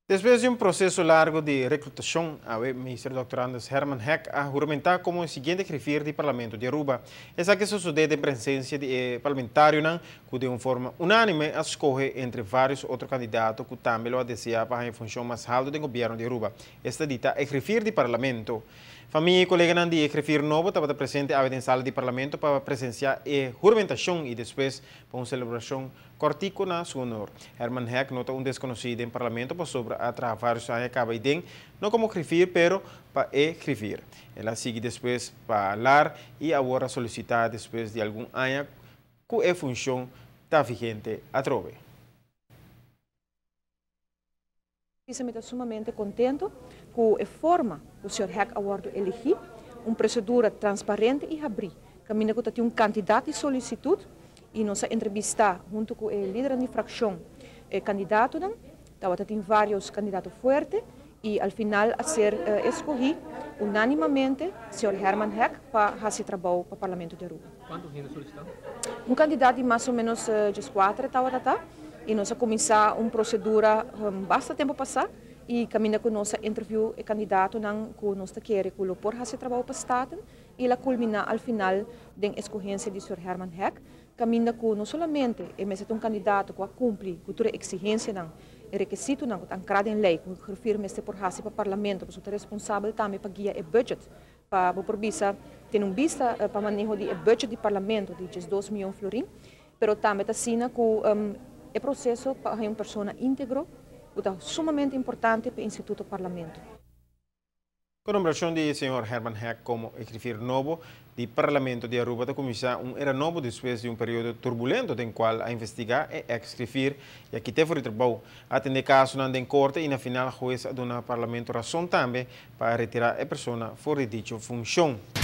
Despues di un proceso largo di reclutacion, awe Minister Dòkter Andres Herman Hek a huramenta como e siguiente griffier di Parlamento di Aruba. Esaki a sosode den presencia di e parlamentarionan cu den un forma unanime a scoge entre varios otro candidato cu tambe lo a desea pa haña funcion mas halto den Gobierno di Aruba, esta di ta e griffier di Parlamento. Famia y coleganan di e griffier nobo tabata presente awe den sala di Parlamento pa presencia e huramentacion y despues pa un celebracion Kòrtiku na su honor. Herman Hek no ta un deskonosí den Parlamento pasobra a traha vários aña kaba ei den, no komo grifir pero pa e grifir. El a sigui despues pa lar i awor a solisitá despues di algun aña ku e funshon ta vigente atrobe. Bisa mi ta sumamente contento cu e forma cu señor Heck a wordo elegi, un procedura transparente y habri, caminda cu ta tin un cantidad di solicitud y nos a entrevista hunto cu e lidernan di fraccion e candidatonan, tabata tin varios candidato fuerte y al final a ser escogi unanimamente señor Herman Heck pa haci trabou pa Parlamento di Aruba. Cuanto hende solicita? Un cantidad di mas o menos diescuater tabata ta. Y nos a cuminsa un procedura basta tempo pasa y caminda cu nos a interview e candidatonan cu nos ta kere cu lo por haci trabao pa Staten y el a culmina al final den escogencia di Sir Herman Heck, caminda cu no solamente e mester ta un candidato cu a cumpli cu tur e exigencianan, e requisitonan cu ta ancra den ley cu un griffier mester por haci pa Parlamento pasobra ta responsabel tambe pa guia e budget pa bo por bisa tene un bista pa maneho di e budget di Parlamento di 12 miyon florin. Pero tambe ta asina ku e proseso pa haña un persona íntegro ku ta sumamente importante pa e instituto Parlamento. Ku nombrashon di señor Herman Heck komo e griffier nobo di Parlamento di Aruba ta kuminsá un era nobo despues di un periodo turbulento den kual a investigá e eks griffier i a kit'é for di trabou. A atendé kasonan den korte i na final hues a duna Parlamento rason tambe pa a retirá e persona for di dicho funshon.